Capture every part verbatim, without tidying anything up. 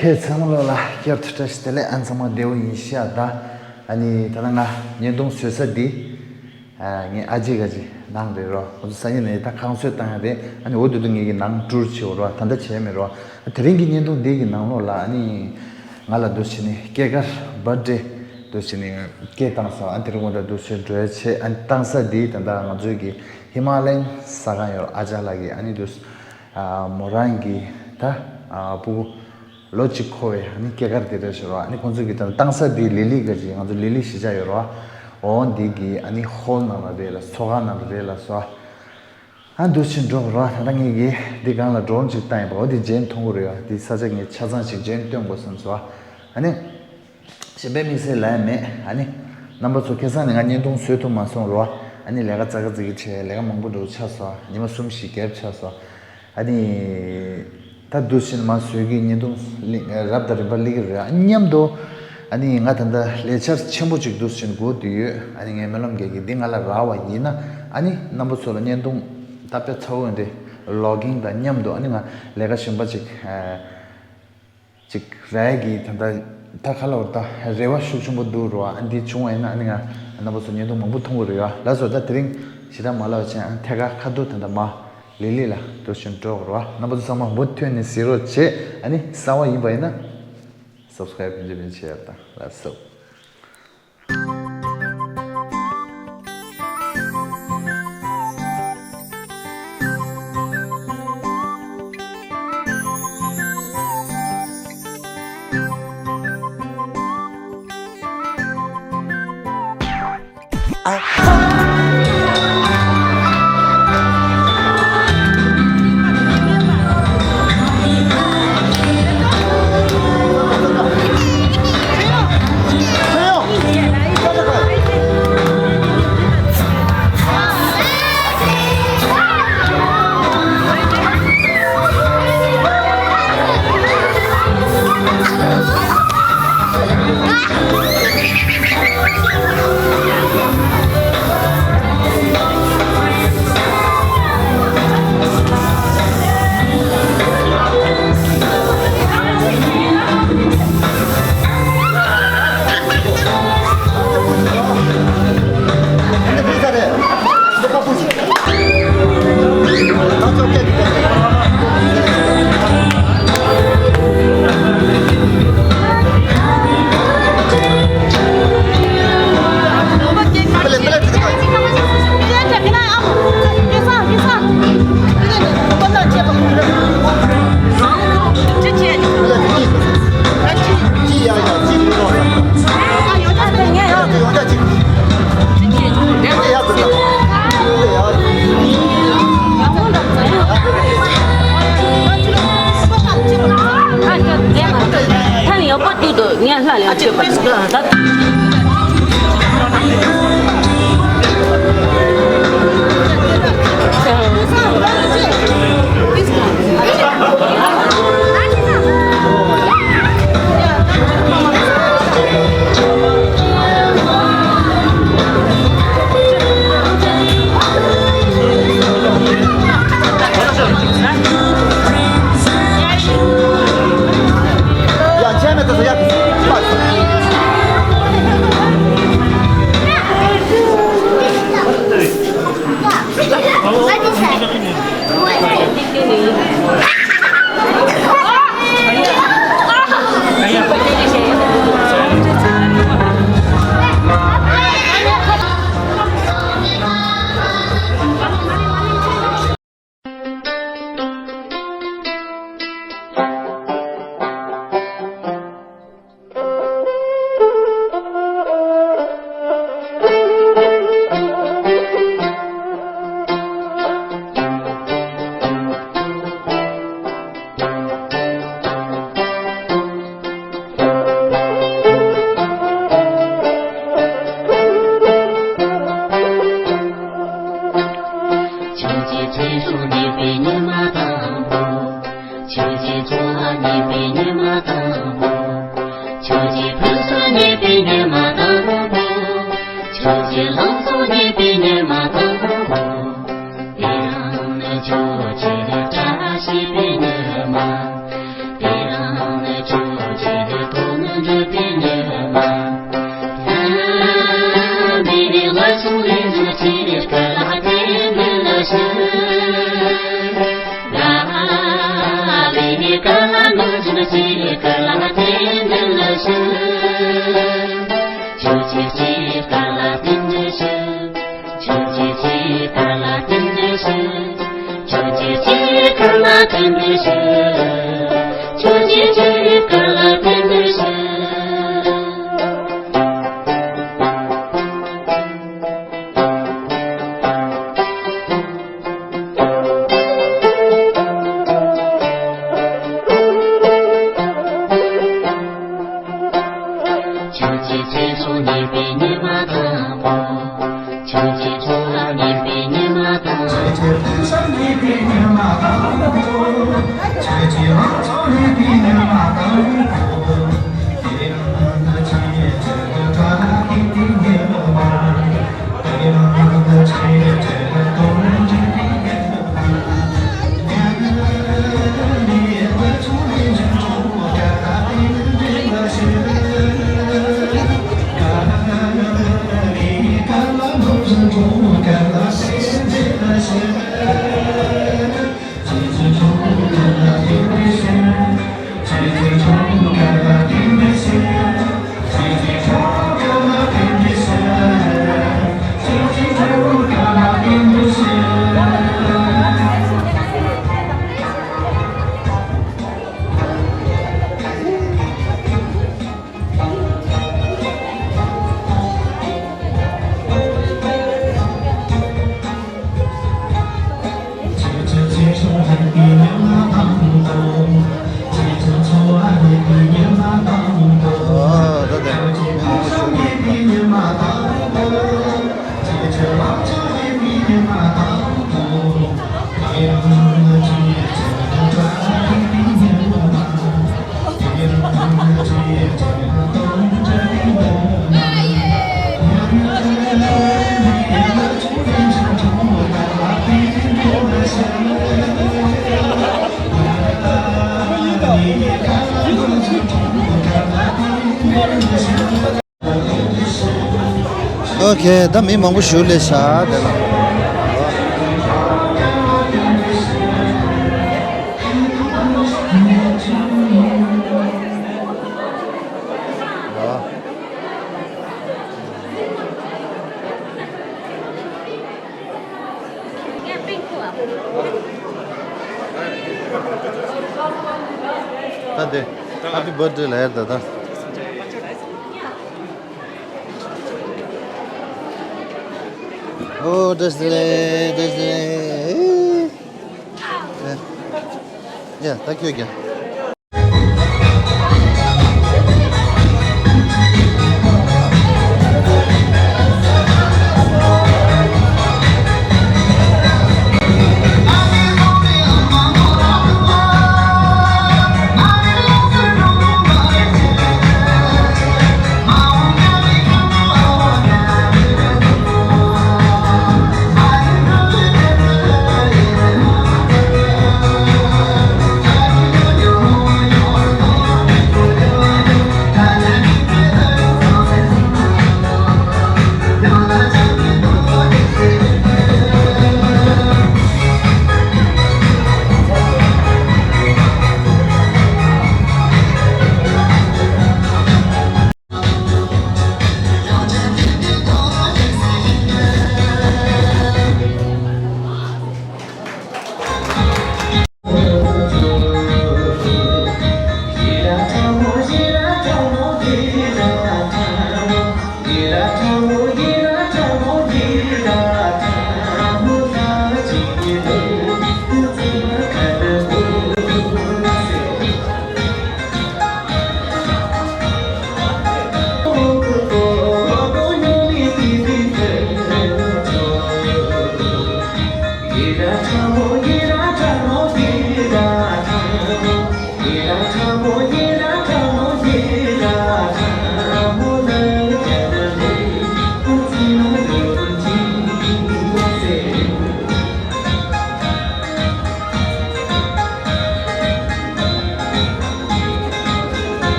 ཁྱེད་ཚང་མ་ལོ་ལ་བསྐྱར་དུ་བཀྲ་ཤིས་བདེ་ལེགས། ཨ་ཚང་མ་བདེ་བོ་ཡིན་ཤག་ད། ཨ་ནི་ད་ལྟ་ང་བརྙན་ཐུང་བཟོས་ས་འདི། ཨ་ངའི་ཨ་ཅེ་ག་ཅི་ནང་རེད་རོ། ཁོ་ཚོ་སང་ཉིན་ནས་ད་ཁང་བཟོས་བཏང་ཡ་རེད། ཨ་ནི་འོ་དེ་དུས་ངེད་ཀྱི་ནང་ཊུར་བྱེད་འོ་རོ། ད་ལྟ་བྱས་མེད་རོ། དེ་རིང་གི་བརྙན་ཐུང་འདི་གི་ནང་ལོགས་ལ་ཨ་ནི་ང་ལ་འདུག་བྱས་ནས་སྐྱེས་སྐར་བར་ཌེ་འདུག་བྱས་ནས་ཀེག་བཏང་སོང་། ཨ་དེ་རིང་ཁོང་ད་འདུག་བྱས་འགྲོ་ཡ་བྱས། ཨ་ནི་བཏང་ས་འདི་ད་ལྟ་ང་ཚོའི་གི་ཧི་མ་ལ་ཡན་ས་ཁང་ཡོད་རོ། ཨ་ཅག་ལགས་ཀྱི་ཨ་ནི་འདུག་ཨ་མོ་རང་གི་ད་ཨ་སྤུ་གུ་ལོ་གཅིག་འཁོར་བའི་ཨ་ནི་སྐྱེས་སྐར་དེ་རེད་ཟེར་བ། ཨ་ནི་ཁོང་ཚོ་གི་ད་བཏང་ས་དེ་ལི་ལི་ག་ཅིག་ང་ཚོ་ལི་ལི་གཞིས་ཆགས་ཡོད་རེད་བ། འོ་འདི་གི་ཨ་ནི་ཧོལ་ནང་ལ་རེད་ལ་ཚོགས་ཁང་ནང་ལ་རེད་ལ་སོ། ཨ་འདུག་ཕྱིན་འགྲོ་རོགས། ད་ལྟ་ངེད་ཀྱིས་འདི་སྒང་ལ་ཌོ་རོན་ཅིག་བཏང་ཡིན་པ། འོ་འདི་རྗེས་མཐོང་གི་རེད་བ། འདི་ས་ཆ་ངས་ཆ་ཚང་ཞིག་རྗེས་སྟོན་དགོས་བསམ་སོང་བ། ཨ་ནི། གཞན་པའི་དམིགས་བསལ་ལ་ཡང་མེད། ཨ་ནི། རྣམ་པ་ཚོ་ཁ་སང་ནས་ང་བརྙན་ཐུང་བཟོ་ཐུབ་མ་སོང་རོ། ཨ་ནི་ལས་ཀ་ཙག་ག་ཙིག་གེ་བྱས། ལས་ཀ་མང་པོ་འགྲོ་ཆགས་སོང་། ཉི་མ་གསུམ་བཞི་བརྒྱབ་ཆགས་སོང་། ཨ་ནི། ད་འདུག་བྱས་ནས་མར་བཟོས་ཀྱི་བརྙན་ཐུང་རབ་དང་རིམ་པ་སླེབས་ཀྱི་རེད། ཨ་ནི་མཉམ་དུ། ཨ་ནི་ང་ད་ལྟ་ལས་འཆར་ཆེན་པོ་ཅིག་འདུག་བྱས་ནས་སྒུག་བསྡད་ཡོད། ཨ་ནི་ངའི་སྨོན་ལམ་རྒྱག་གི་འདི་ང་ལ་རག་པ་ཡིན་ན། ཨ་ནི་རྣམ་པ་ཚོ་ལ་བརྙན་ཐུང་ད་དཔེ་ཚ་བོ་འདི་ལོག་གིང་དང་མཉམ་དུ། ཨ་ནི་ང་ལས་ཀ་གཞན་པ་ཅིག་ཅིག་རག་གི་ད་ལྟ་ད་ག་ལ་བར་ད་རེ་བ་ཤུགས་ཆེན་པོ་འདུག་རོ། ཨ་འདི་བྱུང་བ་ཡིན་ན་ཨ་ནི་ང་རྣམ་པ་ཚོ་བརྙན་ཐུང་མང་པོ་མཐོང་གི་རེད་བ། ལགས་སོ། ད་དེ་རིང་ཞེ་དྲག་མ་ལབ་བྱས། ཨ་ཐད་ཀར་ཁ་ཐུག་ད་ལྟ་མ་ལི་ལི་ལ་འགྲོ་བཞིན་འགྲོ་གི་རོ། རྣམ་པ་ཚོ་ཚང་མ་མུ་མཐུད་ནས་གཟིགས་རོགས་བྱེད། ཨ་ནི་གསར་པ་ཡིན་པ་ཡིན་ན་སབ་སི་ཀ་རེབ་བྱེད་མི་བྱེད་ཡ་ད། ལགས་སོ། ཐ་ཡག་པོ་འདུག་འདུག་ངས་ལྷ་ལ་ཡང་བྱས་པ་འདུག་ད། ཆོས་ཀྱི་ཚེ་སྲོག་རྙེད་པའི་ཉི་མ་དང་པོ། ཆོས་ཀྱི་འཚོ་བ་རྙེད་པའི་ཉི་མ་དང་པོ། ཆོས་ཀྱི་ཕུན་སུམ་རྙེད་པའི་ཉི་མ་དང་པོ། ཆོས་ཀྱི་ལང་ཚོ་རྙེད་པའི་ཉི་མ་དང་པོ། དེ་རིང་ནི་ཆོས་ཀྱི་བཀྲ་ཤིས་པའི་ཉི་མ། དེ་རིང་ནི་ཆོས་ ཆོས་ཀྱི་ཆོས་གང་ལ་བརྟེན་པའི་ཕྱིར། ཆོས་ཀྱི་ཆོས་གང་ལ་བརྟེན་པའི་ཕྱིར། ཆོས་ཀྱི་ཚེ་སྲོག་རྙེད་པའི་ཉི་མ་དང་པོ། ཆོས་ཀྱི་འཚོ་བ་རྙེད་པའི་ཉི་མ་དང་པོ། ཆོས་ཀྱི་ཕུན་སུམ་རྙེད་པའི་ཉི་མ་དང་པོ། ཆོས་ཀྱི་ལང་ཚོ་རྙེད་པའི་ཉི་མ་དང་པོ། དེ་ཡང་ཆོས་ཀྱི་བཀྲ་ཤིས་པའི་ཉི་མ། ཨོ་ཁེ། ད་མི་མང་པོ་ཞིག་སླེབས་ཤག་དེ་ལ། ད་དེ། Happy birthday ལ་ཡར་ད་ད། ཨོ། བཀྲ་ཤིས་བདེ་ལེགས། བཀྲ་ཤིས་བདེ་ལེགས། ཡ། ད་ཁྱོད་ཀྱང་།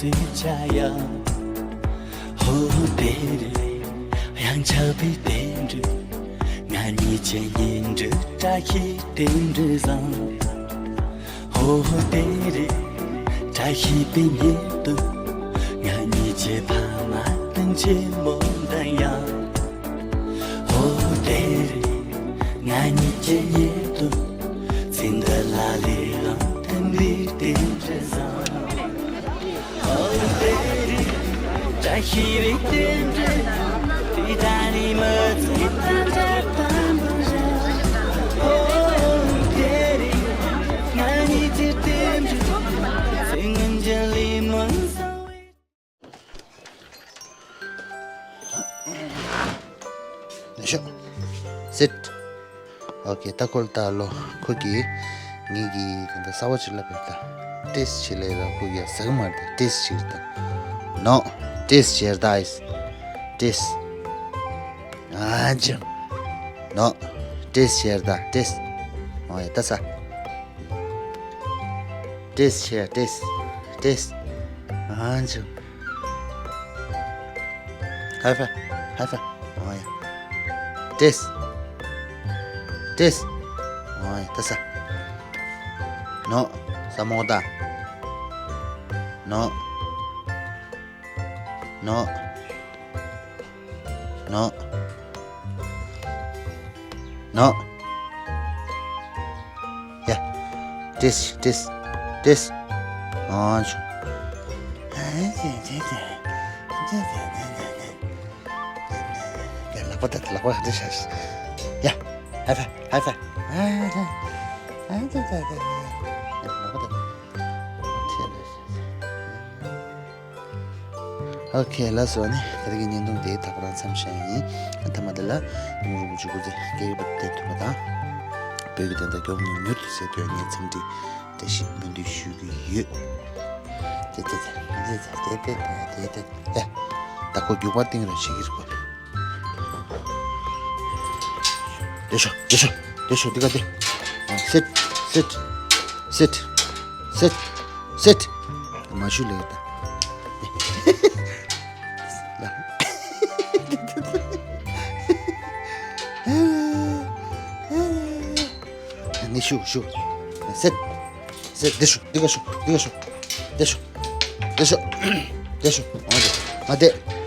ཚེ་ཆ་ཡ། ཧོ་དེ་རེད། ཡང་ཆགས་པའི་རྟེན་འབྲེལ། ང་གཉིས་ཀྱི་གཉེན་འབྲེལ། བཀྲ་ཤིས་རྟེན་འབྲེལ་བཟང་། ཧོ་དེ་རེད། བཀྲ་ཤིས་པའི་ཉིན་དུ། ང་གཉིས་ཀྱི་ཕ་མ་དང་ཆེན་མོ་དང་ཡང་། ཧོ་དེ་རེད། ང་གཉིས་ཀྱི་ཉིན་དུ། ཚེ་འདི་ལ་ལས་རང་དེ་འདྲའི་རྟེན་འབྲེལ་བཟང་། ཨོ་དེ་རིང་བཀྲ་ཤིས་རེ་རྟེན་འབྲེལ། དེ་ད་ནི་མི་ཚེ་ད་འདྲ་དམ་པོ་བཞག་ཨོ་དེ་རིང་ང་གཉིས་ཀྱི་རྟེན་འབྲེལ། ཚེ་སྔོན་གྱི་ལས་མི་བཟང་བའི། ལེགས་ཤོག Sit. ཨོ་ཀེ། ད་ཁོ་ལ་ལྟ་ལོ། ཁོ་གིས་ངེད་ཀྱིས་ད་ལྟ་གསར་པ་ཅིག་ལབ་པ་རེད་ད། ཏེས་བྱེད་ལབ་ལ་ཁོ་གིས་ཟ་གི་མ་རེད་ད། ཏེས་བྱེད་རེད་ད། ནོ། ཏེས་བྱེད་རེད་ད། ཏེས། ཨ་ཅང་། ནོ། ཏེས་བྱེད་རེད་ད། ཏེས། ཨོ་ཡ་ད་ས། ཏེས་བྱེད། ཏེས། ཏེས། ཨ་ཅང་། ཧའི་ཕའི། ཧའི་ཕའི། ཨོ་ཡ། ཏེས། ཏེས། ཨོ་ཡ་ད་ས། ནོ། ས་མོ་ད། ནོ། ནོ། ནོ། ནོ། ཡ། ཏེས། ཏེས། ཏེས། ཨོ་ཅང་། ཡ། ལག་པ་ད་ལག་པ་ཧ་ཏེ་ཤ་ཤ། ཡ། ཧའི་ཕའི། ཧའི་ཕའི། ཧའི་ཕའི། ལག་པ་ད། ཨོ་ཁེ། ལགས་སོ། ཨ་ནི་ད་རེས་ཀྱི་བརྙན་ཐུང་དེ་ད་ག་རང་མཚམས་བཞག་ཡིན། མཐའ་མ་དེ་ལ་ཡུམ་རིན་པོ་ཆེ་སྐུ་ཚེ་བསྐལ་པ་བརྟན་ཐུབ་པ་དང་། བོད་ཀྱི་བདེན་མཐའ་མགྱོགས་ནས་མྱུར་དུ་སེལ་ཐུབ་ཡག་ངས་འཚམས་འདྲི་བཀྲ་ཤིས་སྨོན་འདུན་ཞུ་གི་ཡོད། དེ་དེ་དེ་དེ་དེ་དེ་དེ་དེ་དེ། ད་ཁོ་རྒྱུག་པ་གཏིང་རུ་བྱེད་ཀྱི་རེད་ཁོ། བསྡད་ཤོག་བསྡད་ཤོག་བསྡད་ཤོག་འདི་ག་བསྡད། Sit. Sit. Sit. Sit. Sit. མ་ཞུ་ལེ་ད། ངས་ཞུ་ཞུ། Sit. Sit. བསྡད་ཤོག་འདི་ག་ཤོག་འདི་ག་ཤོག་བསྡད་ཤོག་བསྡད་ཤོག་བསྡད་ཤོག་ང་བསྡད། ང་བསྡད།